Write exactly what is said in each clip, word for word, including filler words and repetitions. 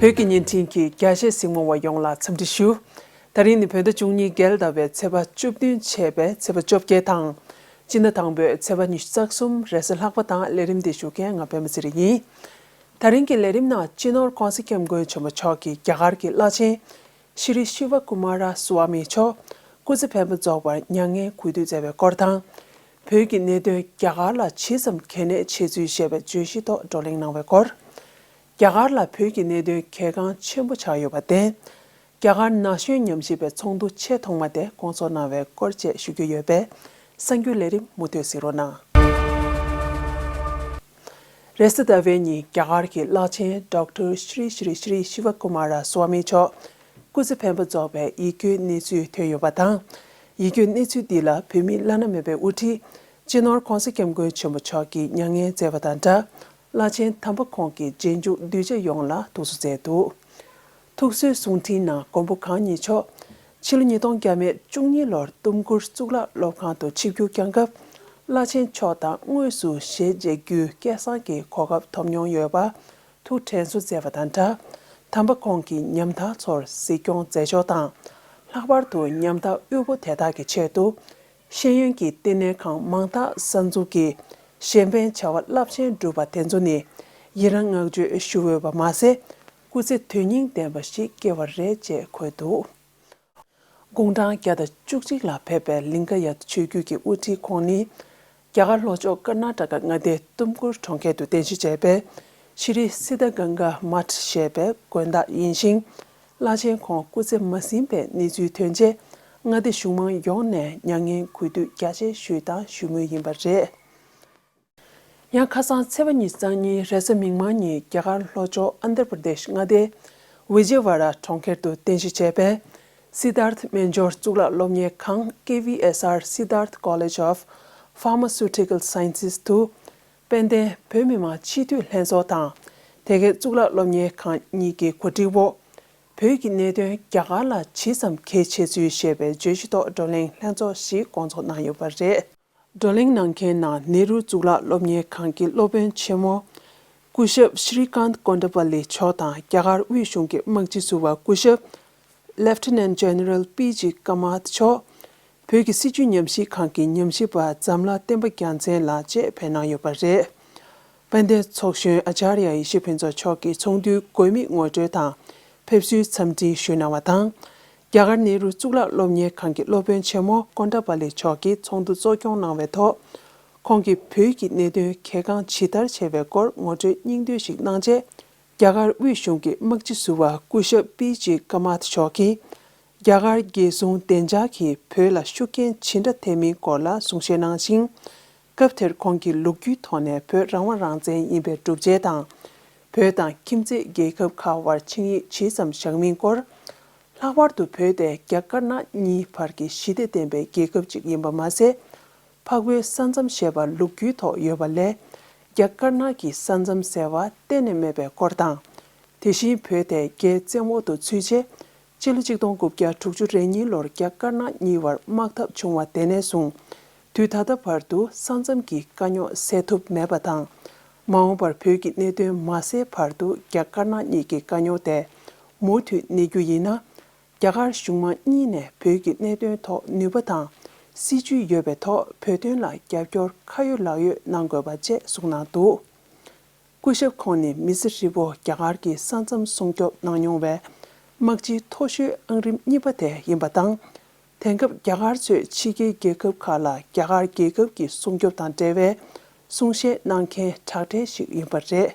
བོད་ཀྱི་བརྙན་འཕྲིན་གྱི་རྒྱ་ཆེ་གཟིགས་མོ་བ་ཡོངས་ལ་འཚམས་འདྲི་ཞུ། ད་རིང་ནི་བོད་ཟླ་བཅུ་གཉིས་རྒྱལ་དར་བའི་ཚེས་པ་བཅུ་བདུན་བྱས་པའི་ཚེས་པ་བཅོ་བརྒྱད་དང་། སྤྱི་ཟླ་དང་པོའི་ཚེས་པ་ཉི་ཤུ་རྩ་གསུམ་རེས་གཟའ་ལྷག་པ་དང་ལས་རིམ་འདི་ཞུ་མཁན་ང་པད་མ་ཚེ་རིང་ཡིན། ད་རིང་གི་ལས་རིམ་ནང་སྤྱི་ནོར་༧གོང་ས་༧སྐྱབས་མགོན་ཆེན་པོ་མཆོག་གིས་རྒྱ་གར་གྱི་བླ་ཆེན་ཤྲི་ཤི་ཝ་ཀུ་མ་ར་སུ་ཝ་མི་མཆོག་སྐུ་ཚེ་འཕེལ་མ་རྫོགས་པར་མྱ་ངན་གུས་འདུད་མཛད་པའི་སྐོར་དང་། བོད་ཀྱི་གནད་དོན་རྒྱ་གར་ལ་ཇི་ཙམ་གལ་གནད་ཆེ་ཚུལ་ཞེས་པའི་བརྗོད་གཞི་ཐོག་བགྲོ་གླེང་གནང་བའི་སྐོར། རྒྱ་གར་ལ་བོད་ཀྱི་གནད་དོན་གལ་འགངས་ཆེན་པོ་ཆགས་ཡོད་པར་བརྟེན། རྒྱ་གར་ན་གཞོན་ཉམས་ཞིབ་པའི་ཚོགས་འདུ་ཆེས་ཐོག་མ་དེ་སྐོང་ཚོགས་གནང་བའི་སྐོར་བཅས་ཞུ་རྒྱུ་ཡོད་པས། གསར་འགྱུར་ལས་རིམ་མུ་མཐུད་གཟིགས་རོགས་གནང་། རེས་གཟའ་ཟླ་བའི་ཉིན་རྒྱ་གར་གྱི་བླ་ཆེན་ཌོག་ཊར་ཤྲི་ཤྲི་ཤྲི་ཤི་ཝ་ཀུ་མ་ར་སུ་ཝ་མི་མཆོག་སྐུ་ཚེ་འཕེལ་མ་རྫོགས་པའི་ཡིད་སྐྱོའི་གནས་ཚུལ་ཐོན་ཡོད་པ་དང་། ཡིད་སྐྱོའི་གནས་ཚུལ་འདི་ལ་བོད་མིའི་བླ་ན་མེད་པའི་དབུ་ཁྲིད་སྤྱི་ནོར་༧གོང་ས་༧སྐྱབས་མགོན་ཆེན་པོ་མཆོག་གིས་མྱ་ངན་བརྩེ་བ་དང་སྦྲགས། བླ་ཆེན་དམ་པ་ཁོང་གི་རྗེས་འཇུག་གདུལ་བྱ་ཡོངས་ལ་ཐུགས་གསོ་མཛད་འདུག། ཐུགས་གསོའི་གསུང་འཕྲིན་ནང་མགོན་པོ་གང་ཉིད་མཆོག་ཕྱི་ལོ་ཉིས་སྟོང་བརྒྱ་མེད་བཅུ་གཉིས་ལོར་ཏུམ་ཀུར་གཙུག་ལག་སློབ་ཁང་དུ་ཆིབས་བསྒྱུར་བསྐྱངས་སྐབས། བླ་ཆེན་མཆོག་དང་དངོས་སུ་ཞལ་མཇལ་རྒྱུའི་སྐལ་བཟང་གི་གོ་སྐབས་ཐོབ་མྱོང་ཡོད་པ། ཐུགས་དྲན་གསོ་མཛད་པ་དང་སྦྲགས། དམ་པ་ཁོང་གིས་ཉམ་ཐག་ཚོར་གཟིགས་སྐྱོང་མཛད་ཕྱོགས་དང་། ལྷག་པར་དུ་ཉམ་ཐག་དབུལ་པོ་དེ་དག་གི་ཆེད་དུ། ཤེས་ཡོན་གྱི་བསྟི་གནས་ཁང་མང་དག་གསར་འཛུགས་ཀྱིས་གཞན་ཕན་བྱ་བ་རླབས་ཆེན་བསྒྲུབས་པ་དེ་ཚོ་ནི་ཡི་རང་བསྔགས་བརྗོད་ཞུ་འོས་པ་མ་ཟད། སྐུ་ཚེ་དོན་སྙིང་ལྡན་པ་ཞིག་སྐྱེལ་བ་རེད་ཅེས་འཁོད་འདུག། དགུང་གྲངས་བརྒྱ་དང་བཅུ་གཅིག་ལ་ཕེབས་པའི་ལིང་ག་ཡ་ཆོས་བརྒྱུད་ཀྱི་དབུ་ཁྲིད་ཁོང་ནི། རྒྱ་གར་ལྷོ་ཕྱོགས་ཀར་ནཱ་ཊ་ཀ་མངའ་སྡེའི་ཏུམ་ཀུར་གྲོང་ཁྱེར་དུ་རྟེན་གཞི་བྱས་པའི་ཤྲི་སིདྡྷ་གངྒཱ་མཐ་ཞེས་པའི་དགོན་བདག་ཡིན་ཞིང་། བླ་ཆེན་ཁོང་སྐུ་ཚེ་མ་ཟིན་པའི་གནས་ཚུལ་ཐོན་རྗེས། མངའ་སྡེ་གཞུང་མང་ཡོངས་ནས་མྱ་ངན་གུས་འདུད་རྒྱ་ཆེ་ཞུས་དང་ཞུ་མུས་ཡིན་པ་རེད། ཡང་ཁ་སང་ཚེས་པ་ཉི་ཤུ་རྩ་གཉིས་རེས་གཟའ་མིག་དམར་ཉིན་རྒྱ་གར་ལྷོ་ཕྱོགས་ཨན་དྷྲ་པྲ་དེཤ་མངའ་སྡེའི་ཝི་ཇེ་ཝ་ར་གྲོང་ཁྱེར་དུ་རྟེན་གཞི་བྱས་པའི་སི་དཱརཐ་སྨན་སྦྱོར་གཙུག་ལག་སློབ་གཉེར་ཁང་། K V S R Siddharth College of Pharmaceutical Sciences དུ། དཔལ་ལྡན་བོད་མི་མང་སྤྱི་འཐུས་ལྷན་ཚོགས་དང་། དེ་གའི་གཙུག་ལག་སློབ་གཉེར་ཁང་གཉིས་ཀྱི་གོ་སྒྲིག་འོག། བོད་ཀྱི་གནད་དོན་རྒྱ་གར་ལ་ཇི་ཙམ་གལ་ཆེ་ཚུལ་ཞེས་པའི་བརྗོད་གཞི་ཐོག་བགྲོ་གླེང་ལྷན་ཚོགས་ཤིག་སྐོང་ཚོགས་གནང་ཡོད་པ་རེད། བགྲོ་གླེང་གནང་མཁན་ནང་ནེ་རུ་གཙུག་ལག་སློབ་གཉེར་ཁང་གི་སློབ་དཔོན་ཆེན་མོ། སྐུ་ཞབས་ཤྲི་ཀཱནྟ་ཀོན་ཌ་པ་ལི་མཆོག་དང་རྒྱ་གར་དབུས་གཞུང་གི་དམག་སྤྱི་ཟུར་པ་སྐུ་ཞབས། Lieutenant General P G Kamath མཆོག་བོད་ཀྱི་སྲིད་བྱུས་ཉམས་ཞིབ་ཁང་གི་ཉམས་ཞིབ་པ་ཛམ་ལྷ་བསྟན་པ་རྒྱལ་མཚན་ལགས་བཅས་ཕེབས་གནང་ཡོད་པ་རེད། དཔལ་ལྡན་ཚོགས་གཞོན་ཨ་ཅཱརྱ་ཡེ་ཤེས་ཕུན་ཚོགས་མཆོག་གིས་ཚོགས་འདུའི་དགོས་དམིགས་ངོ་སྤྲོད་དང་ཕེབས་བསུའི་འཚམས་འཕྲིན་ཞུས་གནང་བ་དང་། རྒྱ་གར་ནེ་རུ་གཙུག་ལག་སློབ་གཉེར་ཁང་གི་སློབ་དཔོན་ཆེན་མོ་ཀོན་ཌ་པ་ལི་མཆོག་གིས་ཚོགས་འདུ་གཙོ་སྐྱོང་གནང་བའི་ཐོག་ཁོང་གིས་བོད་ཀྱི་གནད་དོན་གལ་འགངས་ཇི་ལྟར་ཆེ་བའི་སྐོར་ངོ་སྤྲོད་སྙིང་བསྡུས་ཤིག་གནང་རྗེས། རྒྱ་གར་དབུས་གཞུང་གི་དམག་སྤྱི་ཟུར་པ་སྐུ་ཞབས་པི་ཇི་ཀ་མཱཐ་མཆོག་གིས། རྒྱ་གར་རྒྱལ་སྲུང་བདེ་འཇགས་ཀྱིས་བོད་ལ་ཤུགས་རྐྱེན་ཇི་འདྲ་ཐེབས་མིན་སྐོར་ལ་གསུང་བཤད་གནང་ཞིང་། སྐབས་དེར་ཁོང་གིས་ལོ་རྒྱུས་ཐོག་ནས་བོད་རང་དབང་རང་བཙན་ཡིན་པའི་སྒྲུབ་བྱེད་དང་། བོད་དང་ཁྱིམ་མཚེས་རྒྱལ་ཁབ་ཁག་དབར་ཆིངས་ཡིག་ཇི་ཙམ་བཞག་མིན་སྐོར། ལྷག་པར་དུ་བོད་དེ་རྒྱ་དཀར་ནག་གཉིས་བར་གྱི་ཞི་བདེ་ལྡན་པའི་རྒྱལ་ཁབ་ཅིག་ཡིན་པ་མ་ཟད། འཕགས་པའི་ས་མཚམས་ཞེས་པ་ལོ་རྒྱུས་ཐོག་ཡོད་པ་ལས། རྒྱ་དཀར་ནག་གི་ས་མཚམས་ཟེར་བ་གཏན་ནས་མེད་པའི་སྐོར་དང་། དེ་བཞིན་བོད་དེ་རྒྱའི་བཙན་འོག་ཏུ་ཚུད་རྗེས། སྤྱི་ལོ་གཅིག་སྟོང་དགུ་བརྒྱ་དྲུག་ཅུ་རེ་གཉིས་ལོར་རྒྱ་དཀར་ནག་གཉིས་བར་དམག་འཐབ་བྱུང་བ་དེ་ནས་བཟུང་། དུས་ད་ལྟ་བར་དུ་ས་མཚམས་ཀྱི་དཀའ་རྙོག་སེལ་ཐུབ་མེད་པ་དང་། མ་འོངས་པར་བོད་ཀྱི་གནད་དོན་མ་སེལ་བར་དུ་རྒྱ་དཀར་ནག་གཉིས་ཀྱི་དཀའ་རྙོག་དེ་མུ་མཐུད་གནས་རྒྱུ་ཡིན་ན། རྒྱ་གར་གཞུང་མང་གཉིས་ནས་བོད་ཀྱི་གནད་དོན་ཐོག་ནུས་པ་དང་། སྲིད་ཇུས་ཡོད་པའི་ཐོག་བོད་དོན་ལ་རྒྱབ་སྐྱོར་ཁ་ཡོད་ལག་ཡོད་གནང་དགོས་པ་བཅས་གསུངས་གནང་འདུག། སྐུ་ཞབས་ཁོང་ནི་མི་ཚེ་ཧྲིལ་པོ་རྒྱ་གར་གྱི་ས་མཚམས་སྲུང་སྐྱོབ་གནང་མྱོང་བའི་དམག་སྤྱི་མཐོ་ཤོས་ཨང་རིམ་གཉིས་པ་དེ་ཡིན་པ་དང་། དེང་སྐབས་རྒྱ་གར་གཙོས་ཕྱི་རྒྱལ་རྒྱལ་ཁབ་ཁག་ལ་རྒྱ་གར་རྒྱལ་ཁབ་ཀྱི་སྲུང་སྐྱོབ་དང་འབྲེལ་བའི་གསུང་བཤད་གནང་མཁན་དྲག་གྲས་ཤིག་ཡིན་པ་རེད།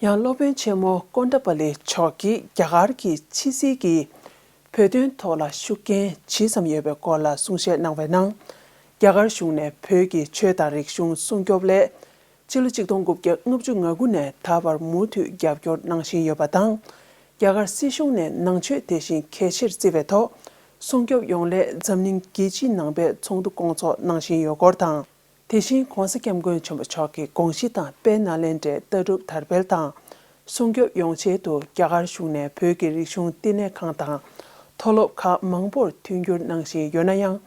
ཡང་སློབ་དཔོན་ཆེན་མོ་ཀོན་ཌ་པ་ལི་མཆོག་གིས་རྒྱ་གར་གྱི་ཕྱི་སྲིད་ཀྱིས་བོད་དོན་ཐོག་ལ་ཤུགས་རྐྱེན་ཇི་ཙམ་ཡོད་པའི་སྐོར་ལ་གསུང་བཤད་གནང་བའི་ནང་། རྒྱ་གར་གཞུང་ནས་བོད་ཀྱི་ཆོས་དང་རིག་གཞུང་སྲུང་སྐྱོབ་སླད། སྤྱི་ལོ་གཅིག་སྟོང་དགུ་བརྒྱ་ལྔ་བཅུ་ང་དགུ་ནས་ད་བར་མུ་མཐུད་རྒྱབ་སྐྱོར་གནང་བཞིན་ཡོད་པ་དང་། རྒྱ་གར་སྲིད་གཞུང་ནས་ནང་ཆོས་དེ་བཞིན་གལ་ཆེར་བརྩི་བའི་ཐོག་སྲུང་སྐྱོབ་ཡོང་སླད་འཛམ་གླིང་རྒྱལ་སྤྱིའི་ནང་པའི་ཚོགས་འདུ་སྐོང་ཚོགས་གནང་བཞིན་ཡོད་སྐོར་དང་། དེ་བཞིན་༧གོང་ས་༧སྐྱབས་མགོན་ཆེན་པོ་མཆོག་གི་དགོངས་གཞི་དང་དཔལ་ནཱ་ལེནྡྲའི་ལྟ་གྲུབ་དར་སྤེལ་དང་། སྲུང་སྐྱོབ་ཡོང་ཆེད་དུ་རྒྱ་གར་གཞུང་ནས་བོད་ཀྱི་རིག་གཞུང་བསྟི་གནས་ཁང་དང་མཐོ་སློབ་ཁག་མང་པོར་མཐུན་འགྱུར་གནང་བཞིན་ཡོད་ན་ཡང་།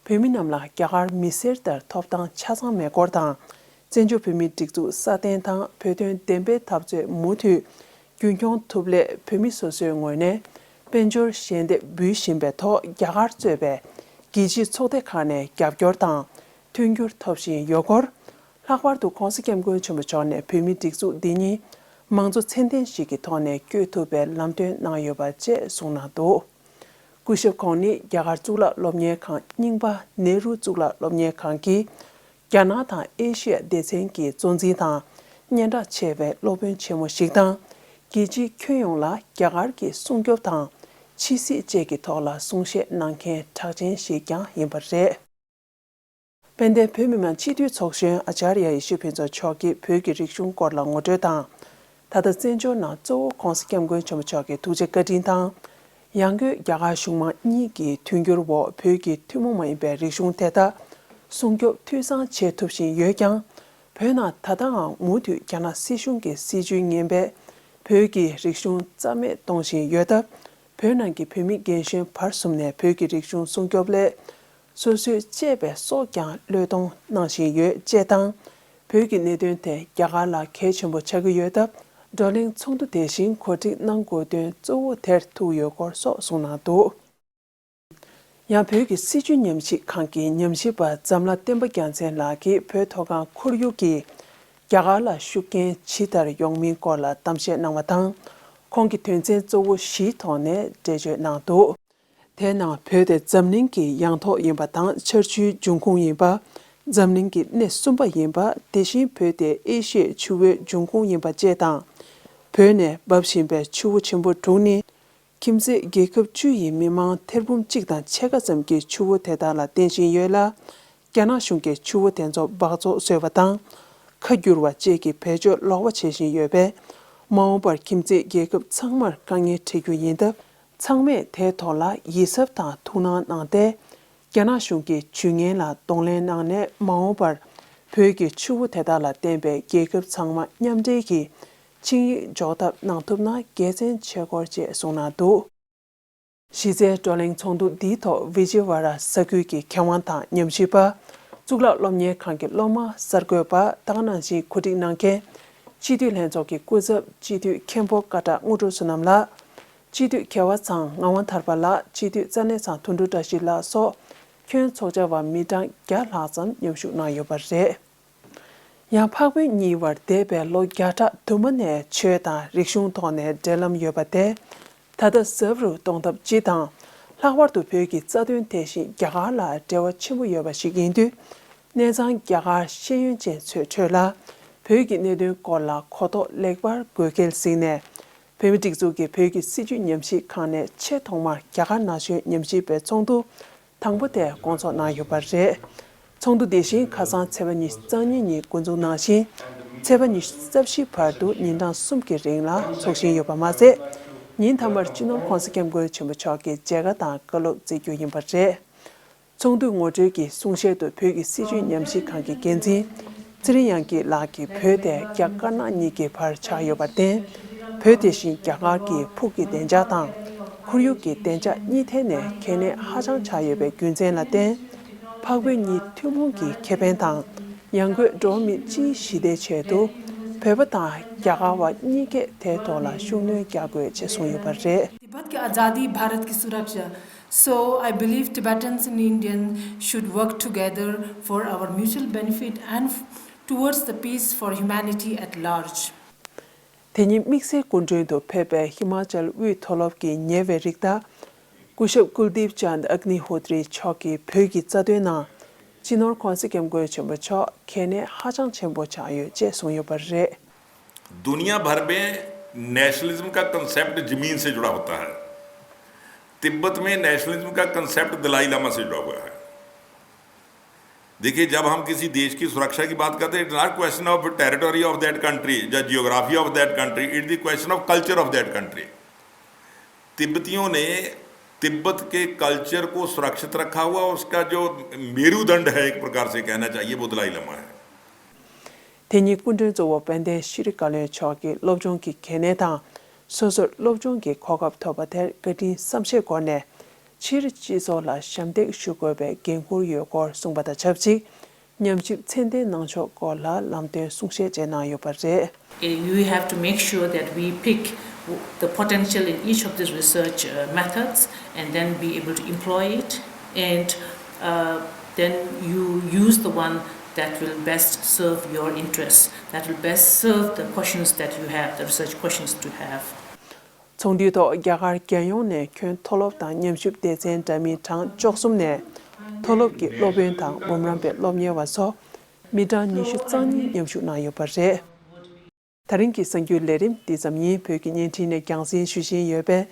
བོད་མི་རྣམས་ལ་རྒྱ་གར་མི་སེར་ལྟར་ཐོབ་ཐང་ཆ་ཚང་མེད་སྐོར་དང་། བཙན་བྱོལ་བོད་མིའི་སྒྲིག་འཛུགས་སྲ་བརྟན་དང་བོད་དོན་བདེན་པའི་འཐབ་རྩོད་མུ་མཐུད་ རྒྱུན་འཁྱོངས་ཐུབ་སླད་བོད་མི་སོ་སོའི་ངོས་ནས་དཔལ་འབྱོར་ཞལ་འདེབས་འབུལ་བཞིན་པའི་ཐོག་རྒྱ་གར་གཙོས་པའི་རྒྱལ་སྤྱིའི་ཚོགས་སྡེ་ཁག་ནས་རྒྱབ་སྐྱོར་དང་མཐུན་འགྱུར་ཐོབ་བཞིན་ཡོད་སྐོར། ལྷག་པར་དུ་༸གོང་ས་༸སྐྱབས་མགོན་ཆེན་པོ་མཆོག་ནས་བོད་མིའི་སྒྲིག་འཛུགས་འདི་ཉིད་མང་གཙོ་ཚད་ལྡན་ཞིག་གི་ཐོག་ནས་བསྐྱོད་ཐུབ་པའི་ལམ་སྟོན་གནང་ཡོད་པ་བཅས་གསུངས་གནང་འདུག་སྐུ་ཞབས་ཁོང་ནི་རྒྱ་གར་གཙུག་ལག་སློབ་གཉེར་ཁང་རྙིང་པ་ནེ་རུ་གཙུག་ལག་སློབ་གཉེར་ཁང་གི་རྒྱ་ནག་དང་ཨེ་ཤི་ཡ་སྡེ་ཚན་གྱི་གཙོ་འཛིན་དང་སྙན་གྲགས་ཆེ་བའི་སློབ་དཔོན་ཆེན་མོ་ཞིག་དང་། རྒྱལ་སྤྱིའི་ཁྱོན་ཡོངས་ལ་རྒྱ་གར་གྱི་སྲུང་སྐྱོབ་དང་ཕྱི་སྲིད་བཅས་ཀྱི་ཐོག་ལ་གསུང་བཤད་གནང་མཁན་གྲགས་ཅན་ཞིག་ཀྱང་ཡིན་པ་རེད། དཔལ་ལྡན་བོད་མི་མང་སྤྱི་འཐུས་ཚོགས་གཞོན་ཨ་ཅཱརྱ་ཡེ་ཤེས་ཕུན་ཚོགས་མཆོག་གིས་བོད་ཀྱི་རིག་གཞུང་སྐོར་ལ་ངོ་སྤྲོད་དང་། ད་ལྟ་བཙན་བྱོལ་ནང་གཙོ་བོ་༸གོང་ས་༸སྐྱབས་མགོན་ཆེན་པོ་མཆོག་གི་ཐུགས་རྗེ་བཀའ་དྲིན་དང་། ཡང་སྒོས་རྒྱ་གར་གཞུང་མང་གཉིས་ཀྱི་མཐུན་འགྱུར་འོག་བོད་ཀྱི་ཐུན་མོང་མ་ཡིན་པའི་རིག་གཞུང་དེ་དག་སྲུང་སྐྱོབ་འཐུས་ཚང་བྱེད་ཐུབ་བཞིན་ཡོད་ཀྱང་། བོད་ནང་ད་ལྟའང་མུ་མཐུད་རྒྱ་ནག་སྲིད་གཞུང་གི་སྲིད་བྱུས་ངན་པས་བོད་ཀྱི་རིག་གཞུང་རྩ་མེད་གཏོང་བཞིན་ཡོད་སྟབས། བོད་ནང་གི་བོད་མི་རྒན་གཞོན་བར་གསུམ་ནས་བོད་ཀྱི་རིག་གཞུང་སྲུང་སྐྱོབ་སླད། སོ་སོའི་གཅེས་པའི་སྲོག་ཀྱང་བློས་གཏོང་གནང་བཞིན་ཡོད་ཅེས་དང་། བོད་ཀྱི་གནད་དོན་དེ་རྒྱ་གར་ལ་གལ་ཆེན་པོ་ཆགས་ཀྱི་ཡོད་སྟབས། བགྲོ་གླེང་ཚོགས་འདུ་དེ་བཞིན་གོ་སྒྲིག་གནང་དགོས་དོན་གཙོ་བོ་དེར་ཐུག་ཡོད་སྐོར་སོགས་གསུངས་གནང་འདུག་ཡང་བོད་ཀྱི་སྲིད་བྱུས་ཉམས་ཞིབ་ཁང་གི་ཉམས་ཞིབ་པ་འཛམ་ལྷ་བསྟན་པ་རྒྱལ་མཚན་ལགས་ཀྱིས་བོད་མཐོ་སྒང་ཁོར་ཡུག་གིས་རྒྱ་གར་ལ་ཤུགས་རྐྱེན་ཇི་ལྟར་ཡོང་མིན་སྐོར་ལ་གཏམ་བཤད་གནང་བ་དང་། ཁོང་གིས་དོན་ཚན་གཙོ་བོ་བཞིའི་ཐོག་ནས་འགྲེལ་བརྗོད་གནང་འདུག་དེའི་ནང་བོད་དེ་འཛམ་གླིང་གི་ཡང་ཐོག་ཡིན་པ་དང་། ཆར་ཆུའི་འབྱུང་ཁུངས་ཡིན་པ། འཛམ་གླིང་གི་སྣེ་གསུམ་པ་ཡིན་པ། དེ་བཞིན་བོད་དེ་ཨེ་ཤི་ཡའི་ཆུ་བོའི་འབྱུང་ཁུངས་ཡིན་པ་བཅས་དང་། བོད་ནས་འབབ་བཞིན་པའི་ཆུ་བོ་ཆེན་པོ་དྲུག་ནི། ཁྱིམ་མཚེས་རྒྱལ་ཁབ་བཅུ་ཡི་མི་མང་ཐེར་འབུམ་གཅིག་དང་ཕྱེད་ཀ་ཙམ་གྱིས་ཆུ་བོ་དེ་དག་ལ་བརྟེན་བཞིན་ཡོད་ལ། རྒྱ་ནག་གཞུང་གིས་ཆུ་བོ་དེ་ཚོ་སྦགས་བཙོག་བཟོས་པ་དང་། ཁ་བསྒྱུར་བ་བཅས་ཀྱི་བེད་སྤྱོད་ལོག་པ་བྱེད་བཞིན་ཡོད་པས། མ་འོངས་པར་ཁྱིམ་མཚེས་རྒྱལ་ཁབ་ཚང་མར་དཀའ་ངལ་འཕྲད་རྒྱུ་ཡིན་སྟབས། ཚང་མས་དེའི་ཐོག་ལ་ཡིད་གཟབ་དང་ཐུགས་སྣང་གནང་སྟེ། རྒྱ་ནག་གཞུང་གི་ཇུས་ངན་ལ་གདོང་ལེན་གནང་ནས། མ་འོངས་པར་བོད་ཀྱི་ཆུ་བོ་དེ་དག་ལ་བརྟེན་པའི་རྒྱལ་ཁབ་ཚང་མ་མཉམ་འབྲེལ་གྱིས་ཆིངས་ཡིག་འཇོག་ཐབས་གནང་ཐུབ་ན་དགེ་མཚན་ཆེ་སྐོར་བཅས་གསུངས་གནང་འདུག་གཞི་རྩའི་བགྲོ་གླེང་ཚོགས་འདུ་འདིའི་ཐོག་ཝི་ཇེ་ཝ་ར་ས་ཁུལ་གྱི་མཁས་དབང་དང་ཉམས་ཞིབ་པ། གཙུག་ལག་སློབ་གཉེར་ཁང་གི་སློབ་མ། གསར་འགོད་པ། ད་ག་ནང་བཞིན་གོ་སྒྲིག་གནང་མཁན། སྤྱི་འཐུས་ལྷན་ཚོགས་ཀྱི་སྐུ་ཚབ། སྤྱི་འཐུས་མཁན་པོ་ཀ་བྲག་དངོས་གྲུབ་བསོད་ནམས་ལགས། སྤྱི་འཐུས་མཁས་དབང་ཚང་ངག་དབང་ཐར་པ་ལགས། སྤྱི་འཐུས་རྩ་གནད་ཚང་དོན་གྲུབ་བཀྲ་ཤིས་ལགས་སོགས་ཁྱོན་ཚོགས་བཅར་བ་མི་གྲངས་བརྒྱ་ལྷག་ཙམ་མཉམ་ཞུགས་གནང་ཡོད་པ་རེད། ཡང་འཕགས་བོད་གཉིས་བར་འདས་པའི་ལོ་བརྒྱ་ཕྲག་དུ་མ་ནས་ཆོས་དང་རིག་གཞུང་ཐོག་ནས་འབྲེལ་ལམ་ཡོད་པ་དེ། ད་ལྟ་ཟབ་རུ་གཏོང་ཐབས་སྤྱི་དང་། ལྷག་པར་དུ་བོད་ཀྱི་རྩ་དོན་དེ་བཞིན་རྒྱ་གར་ལ་འབྲེལ་བ་ཆེན་པོ་ཡོད་པ་ཞིག་ཡིན་དུས། གནས་ཚང་རྒྱ་གར་ཤེས་ཡོན་ཅན་ཚོའི་ཁྲོད་ལ་བོད་ཀྱི་གནད་དོན་སྐོར་ལ་གོ་རྟོགས་ལེགས་པར་དགོས་གལ་གཟིགས་ནས། བོད་མིའི་སྒྲིག་འཛུགས་ཀྱི་བོད་ཀྱི་སྲིད་བྱུས་ཉམས་ཞིབ་ཁང་ནས་ཆེས་ཐོག་མར་རྒྱ་གར་ན་གཞོན་ཉམས་ཞིབ་པའི་ཚོགས་འདུ་དང་པོ་དེ་སྐོང་ཚོགས་གནང་ཡོད་པ་རེད། ཚོགས་འདུ་འདི་བཞིན་ཁ་སང་ཚེས་པ་ཉི་ཤུ་རྩ་གཉིས་ཉིན་འགོ་འཛུགས་གནང་ཞིང་། ཚེས་པ་ཉི་ཤུ་རྩ་བཞི་བར་དུ་ཉིན་གྲངས་གསུམ་གྱི་རིང་ལ་འཚོགས་བཞིན་ཡོད་པ་མ་ཟད། ཉིན་མཐའ་མར་སྤྱི་ནོར་༸གོང་ས་༸སྐྱབས་མགོན་ཆེན་པོ་མཆོག་གིས་མཇལ་ཁ་དང་བཀའ་སློབ་བསྩལ་རྒྱུ་ཡིན་པ་རེད། ཚོགས་འདུའི་ངོ་སྤྲོད་ཀྱི་གསུང་བཤད་དུ་བོད་ཀྱི་སྲིད་བྱུས་ཉམས་ཞིབ་ཁང་གི་འགན་འཛིན་ཚེ་རིང་དབྱངས་སྐྱིད་ལགས་ཀྱིས། བོད་དེ་རྒྱ་དཀར་ནག་གཉིས་ཀྱི་བར་ཆགས་ཡོད་པར་བརྟེན། བོད་དེ་བཞིན་རྒྱ་གར་གྱི་ཕུགས་ཀྱི་བདེ་འཇགས་དང་། ཁོར་ཡུག་གི་བདེ་འཇགས་གཉིས་ཐད་ནས་གལ་གནད་ཧ་ཅང་ཆགས་ཡོད་པའི་རྒྱུ་མཚན་ལ་བརྟེན། འཕགས་བོད་གཉིས་ཐུན་མོང་གི་ཁེ་ཕན་དང་། ཡང་སྒོས་འགྲོ་བ་མི་སྤྱིའི་ཞི་བདེའི་ཆེད་དུ། བོད་པ་དང་རྒྱ་གར་བ་གཉིས་ཀས་དེའི་ཐོག་ལ་ཤུགས་སྣོན་རྒྱག་དགོས་ཅེས་གསུངས་ཡོད་པ་རེད། तिब्बत की आज़ादी भारत की सुरक्षा। So I believe Tibetans and Indians should work together for our mutual benefit and towards the peace for humanity at large. དེ་ཉིན་དམིགས་བསལ་སྐུ་མགྲོན་དུ་ཕེབས་པའི་ཧི་མ་ཅལ་དབུས་མཐོ་སློབ་ཀྱི་ཉེ་བའི་རིགས་བདག་སྐུ་ཞབས་ཀུལ་དིབ་ཅན་ཨག་ནི་ཧོ་ཏྲི་མཆོག་གིས་བོད་ཀྱི་རྩ་དོན་ནང་སྤྱི་ནོར་༸གོང་ས་༸སྐྱབས་མགོན་ཆེན་པོ་མཆོག་གལ་གནད་ཧ་ཅང་ཆེན་པོ་ཆགས་ཡོད་ཅེས་གསུངས་ཡོད་པ་རེད། दुनिया भर में नेशनलिज्म का कॉन्सेप्ट जमीन से जुड़ा होता है। तिब्बत में नेशनलिज्म का कॉन्सेप्ट दलाई लामा से जुड़ा हुआ है। देखिए, जब हम किसी देश की सुरक्षा की बात करते हैं, it's not question of territory of that country या geography of that country, it's the question of culture of that country। तिब्बतियों ने तिब्बत के कल्चर को सुरक्षित रखा हुआ, उसका जो मेरुदंड है, एक प्रकार से कहना चाहिए, वो दलाई लामा है। དེ་ཉིན་སྐུ་མགྲོན་གཙོ་བོ་དཔལ་ལྡན་ཤྲི་བཀའ་བློན་མཆོག་གིས་སློབ་སྦྱོང་གི་གལ་གནད་དང་། སོ་སོར་སློབ་སྦྱོང་གི་གོ་སྐབས་ཐོབ་པ་དེར་བཀའ་དྲིན་བསམ་ཤེས་སྒོ་ནས། སྤྱིར་སྤྱི་ཚོགས་ལ་ཞབས་འདེགས་ཞུ་དགོས་པའི་འགན་འཁུར་ཡོད་སྐོར་གསུངས་པ་དང་ཆབས་ཅིག་ཉམས་ཞིབ་ཚད་ལྡན་གནང་ཕྱོགས་སྐོར་ལ་ལམ་སྟོན་གསུང་བཤད་བཅས་གནང་ཡོད་པ་རེད། Eh, we have to make sure that we pick the potential in each of these research uh, methods and then be able to employ it and uh, then you use the one that will best serve your interests, that will best serve the questions that you have, the research questions that you have. ཚོགས་འདུའི་ཐོག་རྒྱ་གར་རྒྱལ་ཡོངས་ནས་ཁྱོན་མཐོ་སློབ་དང་ཉམས་ཞིབ་སྡེ་ཚན་འདྲ་མིན་གྲངས་བཅུ་གསུམ་ནས་མཐོ་སློབ་ཀྱི་སློབ་དཔོན་དང་འབུམ་རམས་པའི་སློབ་གཉེར་བ་སོགས་མི་གྲངས་ཉི་ཤུ་རྩ་གཉིས་མཉམ་ཞུགས་གནང་ཡོད་པ་རེད། ད་རིང་གི་གསར་འགྱུར་ལས་རིམ་འདི་ཙམ་ཡིན། བོད་ཀྱི་བརྙན་འཕྲིན་ནས་རྒྱང་སྲིང་ཞུ་བཞིན་ཡོད་པས།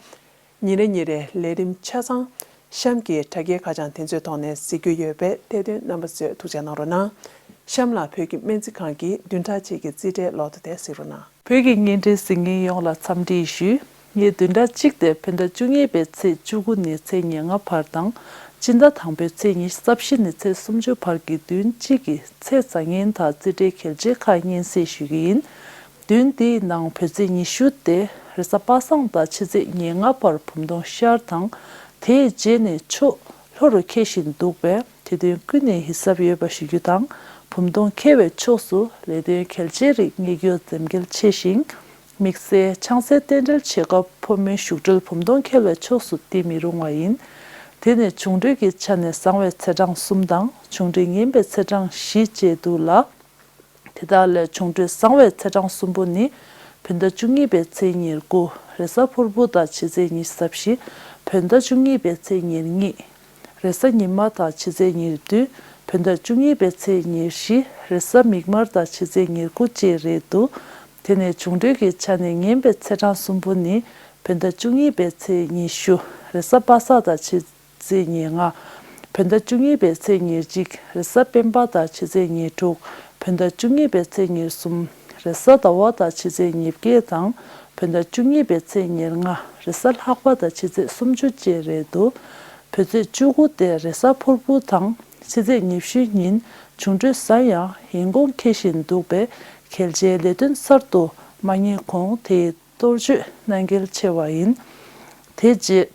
ཉིན་རེ་ཉིན་རེ་ལས་རིམ་ཆ་ཚང་གཤམ་གྱི་དྲ་རྒྱའི་ཁ་བྱང་དེ་ཚོའི་ཐོག་ནས་གཟིགས་རྒྱུ་ཡོད་པས་གཏེར་སྟོན་རྣམ་པ་ཚོས་ཐུགས་རྗེ་གནང་རོགས་གནང་། གཤམ་ལ་བོད་ཀྱི་སྨན་རྩིས་ཁང་གི་བདུན་ཕྲག་གཅིག་གི་རྩིས་ཁྲའི་ལོ་ཐོ་དེ་གཟིགས་རོགས་གནང་། བོད་ཀྱི་བརྙན་འཕྲིན་གཟིགས་མཁན་ཡོངས་ལ་འཚམས་འདྲི་ཞུ། ངས་བདུན་ཕྲག་གཅིག་སྟེ་བོད་ཟླ་བཅུ་གཉིས་པའི་ཚེས་བཅུ་དགུ་ནས་ཚེས་ཉེར་ལྔ་བར་དང་། སྤྱི་ཟླ་དང་པོའི་ཚེས་ཉི་ཤུ་རྩ་བཞི་ནས་ཚེས་སུམ་ཅུ་བར་གྱི་བདུན་གཅིག་གི་ཚེས་བཟང་ངན་དང་རྩིས་ཁྲའི་གལ་ཆེ་ཁག་སྙན་སེང་ཞུ་གི་ཡིན། བདུན་འདིའི་ནང་བོད་ཚེས་ཉི་ཤུ་སྟེ་རེས་གཟའ་པ་སངས་དང་ཕྱི་ཚེས་ཉེར་ལྔ་བར་བུམ་སྟོང་ཤར་དང་། དེའི་རྗེས་ནས་ཕྱོགས་ལྷོ་རུ་འཁེལ་བཞིན་འདུག་པས་དེ་དོན་ཀུན་ནས་ཡིད་གཟབ་ཡོད་པ་ཞུ་རྒྱུ་དང་། བུམ་སྟོང་འཁེལ་བའི་ཕྱོགས་སུ་ལས་དོན་གལ་ཆེ་རིགས་གཉེར་རྒྱུ་འཛེམ་གེལ་ཆེ་ཞིང་། དམིགས་བསལ་ཆང་སའི་རྟེན་འབྲེལ་བྱེད་སྐབས་ཕོ་མོའི་བཞུགས་གྲལ་བུམ་སྟོང་འཁེལ་བའི་ཕྱོགས་སུ་འདི་མི་རུང་བ་ཡིན། དེ་ནས་བྱུང་འཕྲོད་ཀྱི་ཆ་ནས་བཟང་བའི་ཚེས་གྲངས་གསུམ་དང་བྱུང་འཕྲོད་ངན་པའི་ཚེས་གྲངས་བཞི་བཅས་འདུག་ལ། དེ་དག་ལས་བྱུང་འཕྲོད་བཟང་བའི་ཚེས་གྲངས་གསུམ་པོ་ནི། བོད་ཟླ་བཅུ་གཉིས་པའི་ཚེས་ཉེར་དགུ། རེས་གཟའ་ཕུར་བུ་དང་ཕྱི་ཚེས་ཉི་ཤུ་རྩ་བཞི། བོད་ཟླ་བཅུ་གཉིས་པའི་ཚེས་ཉེར་གཉིས། རེས་གཟའ་ཉི་མ་དང་ཕྱི་ཚེས་ཉེར་བདུན། བོད་ཟླ་བཅུ་གཉིས་པའི་ཚེས་ཉེར་བཞི། རེས་གཟའ་མིག་དམར་དང་ཕྱི་ཚེས་ཉེར་དགུ་བཅས་རེད་འདུག་དེ་ནས་བྱུང་འཕྲོད་ཀྱི་ཆ་ནས་ངན་པའི་ཚེས་གྲངས་གསུམ་པོ་ནི། བོད་ཟླ་བཅུ་གཉིས་པའི་ཚེས་ཉི་ཤུ། རེས་གཟའ་པ་སངས་དང་ཕྱི་ཚེས་ཉེར་ལྔ། བོད་ཟླ་བཅུ་གཉིས་པའི་ཚེས་ཉེར་གཅིག་རེས་གཟའ་སྤེན་པ་དང་ཕྱི་ཚེས་ཉེར་དྲུག་བོད་ཟླ་བཅུ་གཉིས་པའི་ཚེས་ཉེར་གསུམ། རེས་གཟའ་ཟླ་བ་དང་ཕྱི་ཚེས་ཉེར་བརྒྱད་དང་། བོད་ཟླ་བཅུ་གཉིས་པའི་ཚེས་ཉེར་ལྔ། རེས་གཟའ་ལྷག་པ་དང་ཕྱི་ཚེས་སུམ་ཅུ་བཅས་རེད་འདུག་བོད་ཚེས་བཅུ་དགུ་སྟེ་རེས་གཟའ་ཕུར་བུ་དང་ཕྱི་ཚེས་ཉི་ཤུའི་ཉིན་བྱུང་འཕྲོད་བཟང་ཡང་ཡིན་གོང་འཁེལ་བཞིན་འདུག་པས་གལ་ཆེའི་ལས་དོན་གསར་དུ་མ་གཉེར་གོང་དེའི་གཏོར་བཅོས་གནང་གལ་ཆེ་བ་ཡིན། དེ་རྗེས།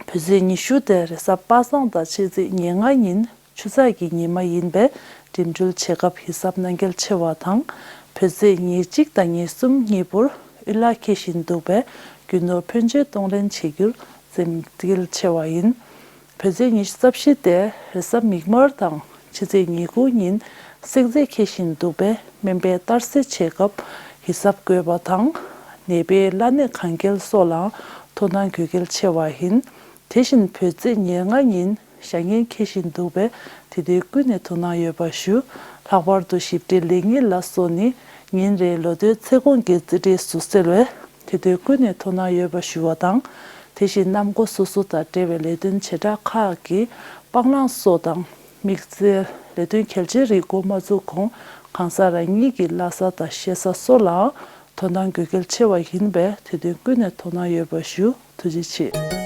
བོད་ཚེས་ཉི་ཤུ་སྟེ་རེས་གཟའ་པ་སངས་དང་ཕྱི་ཚེས་ཉེར་ལྔ་ཉིན་ཆུ་ཚགས་ཀྱི་ཉི་མ་ཡིན་པས་འགྲིམ་འགྲུལ་བྱེད་སྐབས་ཡིད་གཟབ་གནང་གལ་ཆེ་བ་དང་། བོད་ཚེས་ཉེར་གཅིག་དང་ཉེར་གསུམ་གཉིས་པོར་དབུལ་ལག་འཁེལ་བཞིན་འདུག་པས་རྒྱུ་ནོར་ཕོན་ཆེན་གཏོང་ལེན་བྱེད་རྒྱུར་འཛེམ་གལ་ཆེ་བ་ཡིན། བོད་ཚེས་ཉི་ཤུ་རྩ་བཞི་སྟེ་རེས་གཟའ་མིག་དམར་དང་ཕྱི་ཚེས་ཉེར་དགུ་ཉིན་བསྲེག་རྫས་འཁེལ་བཞིན་འདུག་པས་སྨན་པས་གཏར་སེལ་བྱེད་སྐབས་ཡིད་གཟབ་དགོས་པ་དང་། ནད་པའི་བླ་གནས་གང་འཁེལ་སོགས་ལའང་དོ་སྣང་དགོས་གལ་ཆེ་བ་ཡིན། དེ་བཞིན་བོད་ཚེས་ཉེར་ལྔ་ཉིན་བྱ་ངན་འཁེལ་བཞིན་འདུག་པས་དེ་དུས་ཀུན་ནས་དོ་སྣང་ཡོད་པ་ཞུ། ལྷག་པར་དུ་ཞིབ་ཕྲའི་ལེགས་ཉེས་ལ་སོགས་ནི་ཉིན་རེའི་ལོ་ཐོའི་ཚེ་གོང་གི་རྩིས་ཁྲའི་ཟུར་གསལ་བས་དེ་དུས་ཀུན་ནས་དོ་སྣང་ཡོད་པ་ཞུ་བ་དང་། དེ་བཞིན་གནམ་སྒོ་སོ་སོ་དང་འབྲེལ་བའི་ལས་དོན་བྱེ་བྲག་ཁག་གི་སྤང་བླང་སོགས་དང་དམིགས་བསལ་ལས་དོན་གལ་ཆེའི་རིགས་འགོ་མ་བཙུགས་གོང་གང་ཟག་རང་ཉིད་ཀྱི་བླ་གཟའ་དང་གཤེད་གཟའ་སོགས་ལའང་དོ་སྣང་དགོས་གལ་ཆེ་བ་ཡིན་པས་དེ་དོན་ཀུན་ནས་དོ་སྣང་ཡོད་པ་ཞུ། ཐུགས་རྗེ་ཆེ།